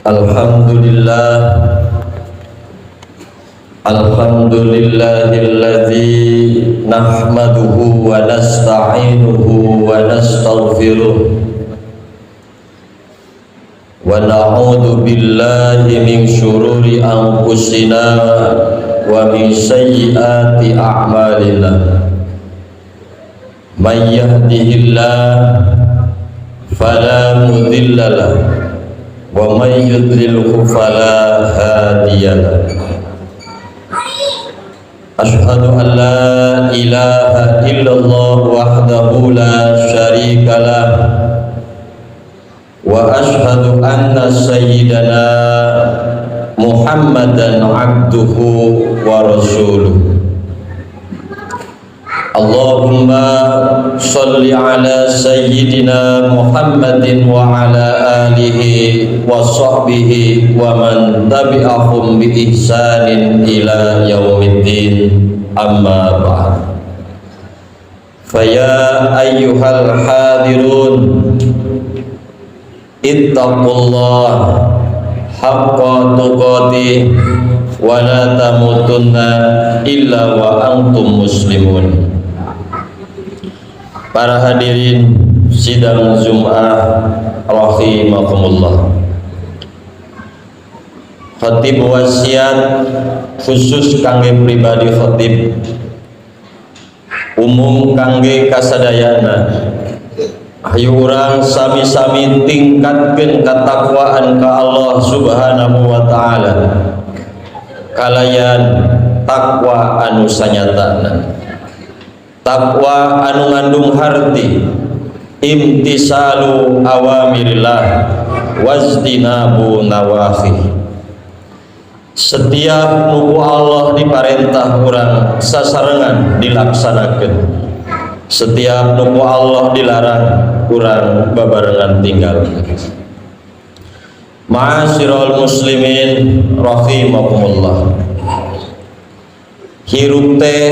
Alhamdulillah, alhamdulillahilladzi nahmaduhu wa nasta'inuhu wa nastaghfiruh wa na'udzu billahi min syururi anfusina wa min sayyiati a'malina. May yahdihillah fala mudilla lahu wa may yudlilhu fala hadiya lahu. Ashhadu an la ilaha illallah wahdahu la syarika lah wa ashhadu anna sayyidana Muhammadan abduhu wa rasuluh. Allahumma salli ala sayyidina Muhammadin wa ala alihi wa sahbihi wa man tabi'ahum bi ihsanin ila yaumiddin, amma ba'd. Faya ayyuhal hadirun, ittaqullah haqqa tuqatih wa la tamutunna illa wa antum muslimun. Para hadirin sidang Jum'ah rahimakumullah. Khatib wasiat khusus kangge pribadi khatib, umum kangge kasadayana. Ayo urang sami-sami tingkatkeun katakwaan ka Allah Subhanahu wa taala kalayan takwa anu sanyatana, takwa anu ngandung harti imtisalu awamirillah wajtinabu nawahi. Setiap nu ku Allah diparentah, urang sasarengan dilaksanakan. Setiap nu ku Allah dilarang, urang babarengan tinggal. Ma'asyiral muslimin rahimakumullah, hirup teh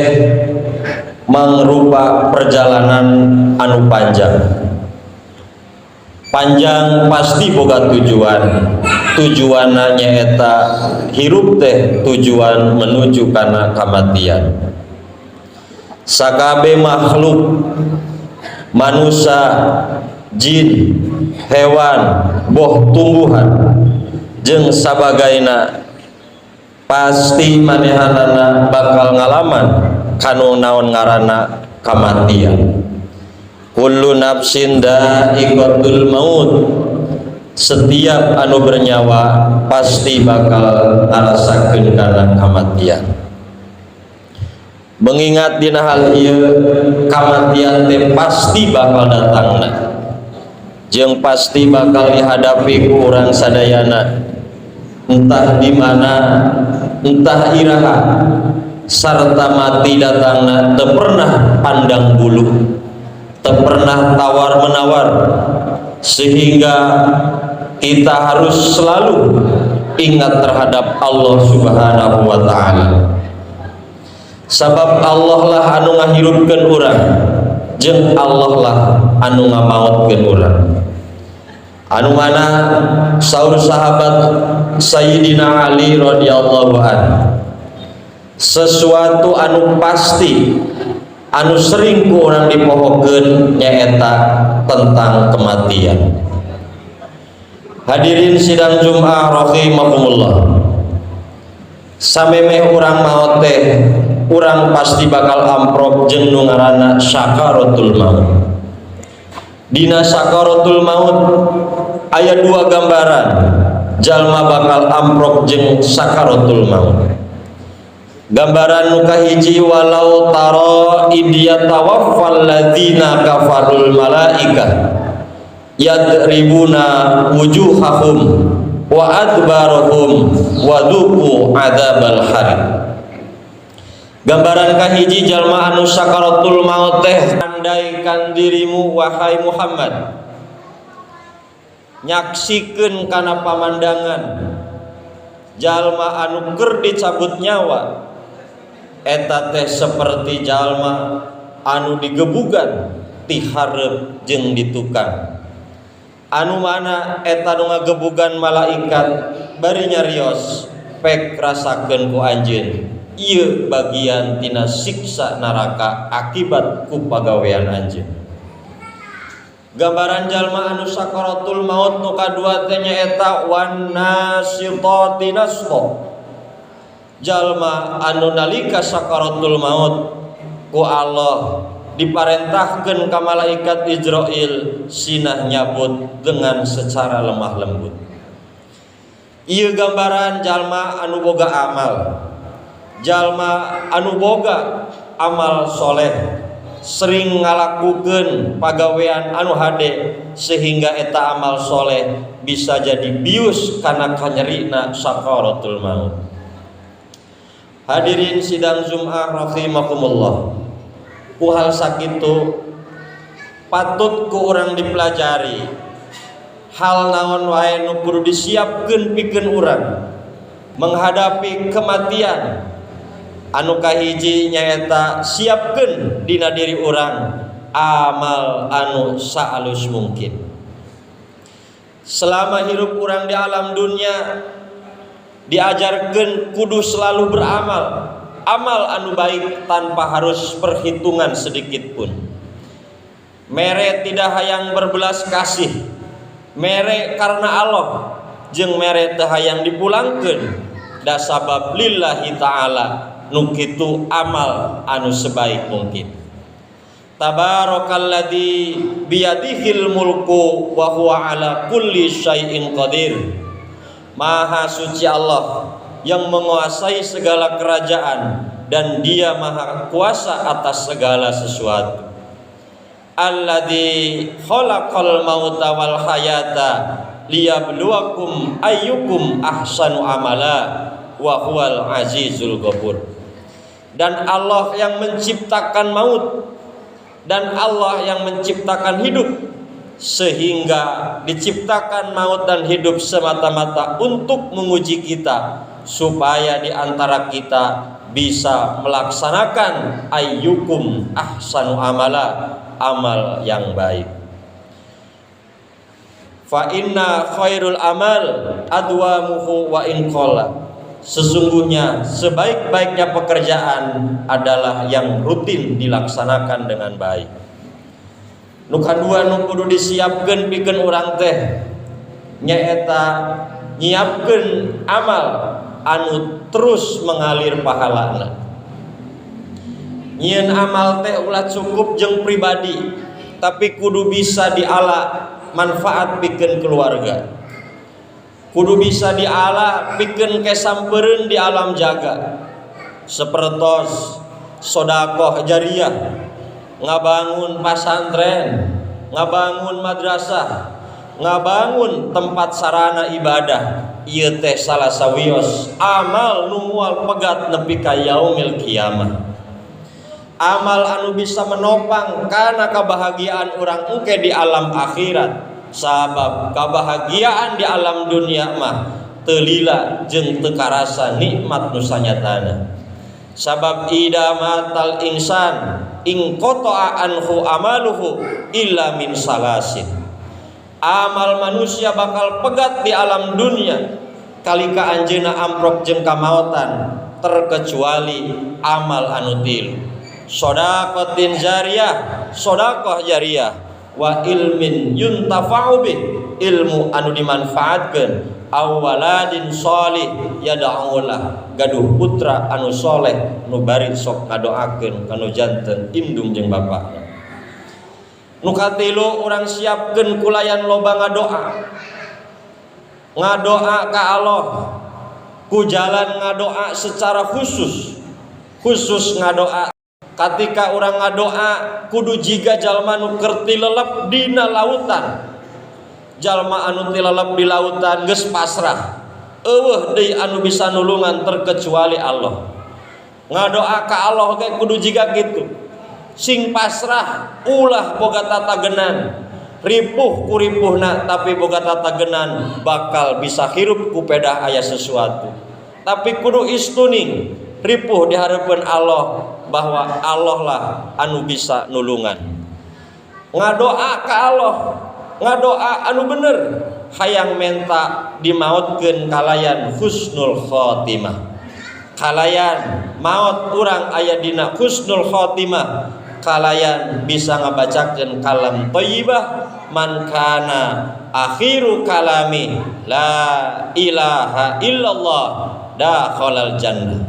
mangrupa perjalanan anu panjang. Panjang pasti boga tujuan. Tujuan nyaeta hirup teh tujuan menuju kana kamatian. Sakabe makhluk, manusia, jin, hewan, boh tumbuhan jeung sabagaina, pasti manehanana bakal ngalaman kanu naon ngaranna kamatian. Kullu nafsin dha'iqatul maut. Setiap anu bernyawa pasti bakal ngarasakeun kana kamatian. Mengingat dina hal ieu, kamatian teh pasti bakal datangna jeung pasti bakal dihadapi ku urang sadayana, entah di mana, entah iraha, sarta mati datangna teu pernah pandang bulu, teu pernah tawar menawar, sehingga kita harus selalu ingat terhadap Allah Subhanahu wa taala, sabab Allah lah anu ngahirupkeun urang jeung Allah lah anu ngamaotkeun urang. Anu mana saur sahabat Sayyidina Ali radhiyallahu an, sesuatu anu pasti anu sering ku urang dipohokeun nyaeta tentang kematian. Hadirin sidang Jum'ah rahimakumullah, samemeh urang maot teh urang pasti bakal amprok jeung nu ngaranna sakaratul maut. Dina sakaratul maut aya dua gambaran jalma bakal amprok jeung sakaratul maut. Gambaran nu kahiji, walau tara idz yatawaffal ladzina kafarul malaika yadribuna wujuhahum wa adbarahum wa dzuqu adzabal hariq. Gambaran kahiji jalma anu sakaratul maut teh, andaikan dirimu, wahai Muhammad, nyaksikeun kana pamandangan jalma anu keur dicabut nyawa, eta teh seperti jalma anu digebugan ti hareup jeung di tukang. Anu mana eta nu ngagebugan malaikat bari nyarios, "Pek rasakeun ku anjeun ieu bagian tina siksa neraka akibat ku pagawean anjeun." Gambaran jalma anu sakaratul maut nu kadua teh nyaeta wan nasithati nashtha, jalma anu nalika sakaratul maut ku Allah diparentahkeun ka malaikat Izrail sinah nyabut dengan secara lemah lembut. Ieu gambaran jalma anu boga amal, jalma anu boga amal soleh, sering ngalakukeun pagawean anu hade sehingga eta amal soleh bisa jadi bius karena kanyerina sakaratul maut. Hadirin sidang Jum'ah rahimakumullah, ku hal sakitu patut ku urang dipelajari hal naon wae nu kudu disiapkeun pikeun urang menghadapi kematian. Anu kahiji nyaeta siapkeun dina diri urang amal anu saalus mungkin. Selama hirup urang di alam dunia diajarkan kudu selalu beramal, amal anu baik tanpa harus perhitungan sedikit pun. Mere tidak hayang berbelas kasih, mere karena Allah, jeung mere teu hayang dipulangkeun da sabab lillahi ta'ala. Nu kitu amal anu sebaik mungkin. Tabarakalladzi biyadihil mulku wa huwa ala kulli syai'in qadir. Maha suci Allah yang menguasai segala kerajaan dan Dia maha kuasa atas segala sesuatu. Alladzi khalaqal mauta wal hayata liyabluwakum ayyukum ahsanu amala wa huwal azizul ghafur. Dan Allah yang menciptakan maut dan Allah yang menciptakan hidup, sehingga diciptakan maut dan hidup semata-mata untuk menguji kita supaya di antara kita bisa melaksanakan ayyukum ahsanu amala, amal yang baik. Fa inna khairul amal adwamuhu wa in qalla. Sesungguhnya sebaik-baiknya pekerjaan adalah yang rutin dilaksanakan dengan baik. Nu kadua nu kudu disiapkeun pikeun urang teh nyaeta nyiapkeun amal anu terus mengalir pahalana. Nyieun amal teh ulah cukup jeung pribadi, tapi kudu bisa diala manfaat pikeun keluarga, kudu bisa diala pikeun kesampereun di alam jaga, sepertos sodakoh jariah, ngabangun pasantren, ngabangun madrasah, ngabangun tempat sarana ibadah. Ieu teh salah sawios amal nu moal pegat nepi ka yaumil kiamah, amal anu bisa menopang kana kebahagiaan urang engke di alam akhirat, sabab kebahagiaan di alam dunia mah teu lila jeung teu karasa nikmat nu sanyatana, sabab idza matal insan inqata'a anhu amaluhu illa min salasin. Amal manusia bakal pegat di alam dunia kalika anjeunna amprok jeung kamaotan, terkecuali amal anu tilu: shadaqatin jariyah, sedekah jariyah, wa ilmin yuntafa'u bih, ilmu anu dimanfaatkeun, aw waladin shalih yad'ulah, gaduh putra anu soleh nu bari sok ngadoakeun kanu janten indung jeung bapakna. Nu katilu, urang siapkeun kulayan loba ngadoa, ngadoa ka Allah ku jalan ngadoa secara khusus, khusus ngadoa. Ketika urang ngadoa kudu jiga jalma nu keur tilelep dina lautan. Jalma anu tilelep di lautan geus pasrah, euweuh deui anu bisa nulungan terkecuali Allah. Ngadoa ka Allah ge kudu jiga kitu, sing pasrah, ulah boga tatagenan. Ripuh ku ripuhna, tapi boga tatagenan bakal bisa hirup ku pedah aya sesuatu. Tapi kudu istuning ripuh di hareupeun Allah bahwa Allah lah anu bisa nulungan. Ngadoa ka Allah. Ngadoa anu bener, hayang menta dimautkeun kalayan husnul khotimah, kalayan maut urang aya dina husnul khotimah, kalayan bisa ngabacakeun kalam thayyibah. Man kana akhiru kalami la ilaha illallah dakhalal jannah.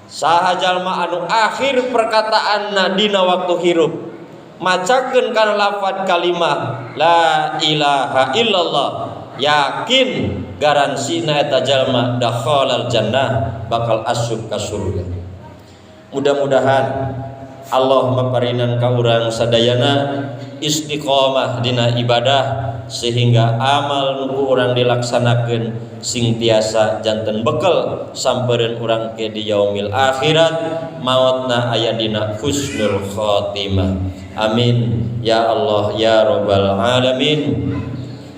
Saha jalma anu akhir perkataanna dina waktu hirup macakeun kana lafaz kalimah la ilaha illallah, yakin garansina eta jalma dakhalal jannah, bakal asup ka surga. Mudah-mudahan Allah maparinan ka urang sadayana istiqomah dina ibadah sehingga amal nu ku urang dilaksanakeun sing tiasa janten bekel sampereun urang ke di yaumil akhirat, mautna aya dina husnul khotimah. Amin ya Allah ya rabbal alamin.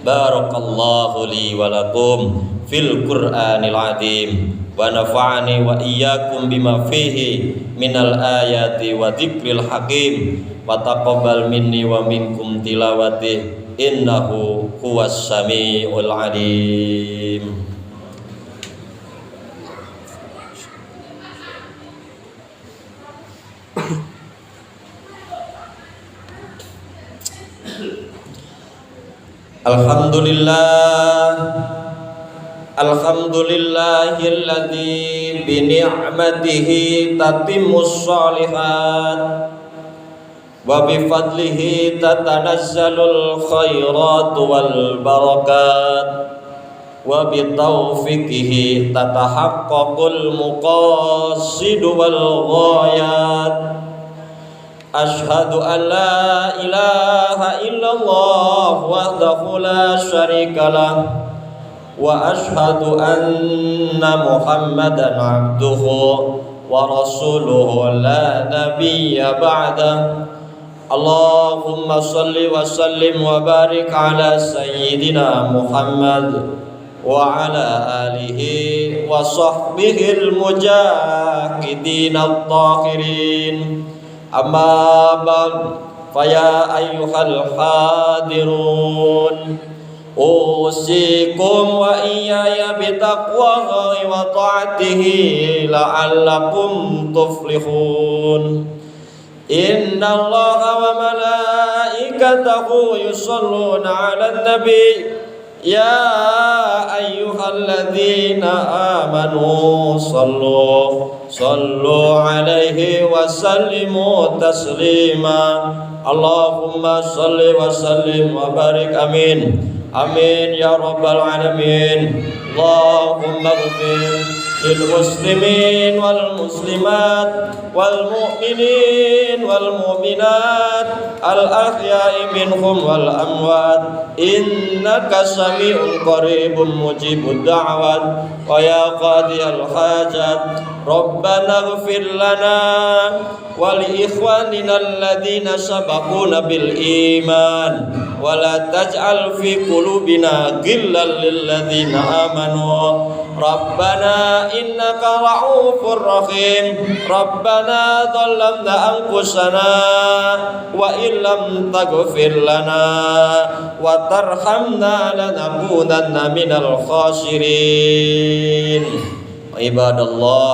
Barakallahu li wa lakum fil Qur'anil azim wa nafa'ani wa iyyakum bima fihi minal ayati wa dzikril hakim wa taqabbal minni wa minkum tilawati innahu huwas samiul alim. Alhamdulillah, alhamdulillahilladzi bi ni'matihi tatimmus shalihat wa bi fadlihi tatanazzalul khairat wal barakat wa bi taufiqihi tatahaqqaqul muqasid wal ghayat. Ashhadu an la ilaha illallah wahdahu la syarikalah wa ashhadu anna Muhammadan abduhu wa rasuluhu la nabiyya ba'dah. Allahumma salli wa sallim wa barik ala sayyidina Muhammad wa ala alihi wa sahbihil mujahidin at-tahirin. Amma ba'd, fa ya ayyuhal hadirun, usikum wa iyaya bitaqwallahi wa ta'atihi la'allakum tuflihun. Innallaha wa malaikatahu yusholluna 'alan nabi ya ayyuhalladzina amanu sallu 'alaihi wa sallimu taslima. Allahumma salli wa sallim wa barik, amin amin ya rabbal alamin. Allahumma ighfir lil muslimin wal muslimat wal mu'minin wal mu'minat al ahya'i minhum wal amwat innaka sami'un qaribun mujibud da'wat wa ya qadiyal hajat. Rabbana ighfir lana wa li ikhwanina alladhina sabaquna bil iman wa la taj'al fi qulubina ghillan lil ladzina amanu. Rabbana innaka ra'ufur rahim. Rabbana dhalamna anfusana wa illam taghfir lana wa tarhamna lanakunanna minal khasirin. Ibadallah,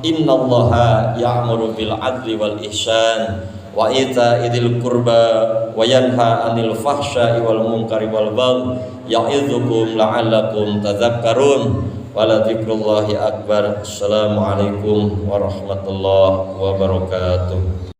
innallaha ya'muru bil adli wal ihsan wa ita'i dzil qurba wa yanha 'anil fahsya'i wal munkari wal baghi ya'idzukum la'allakum tadhakkarun. Wa la dzikrullahi akbar. Assalamualaikum warahmatullahi wabarakatuh.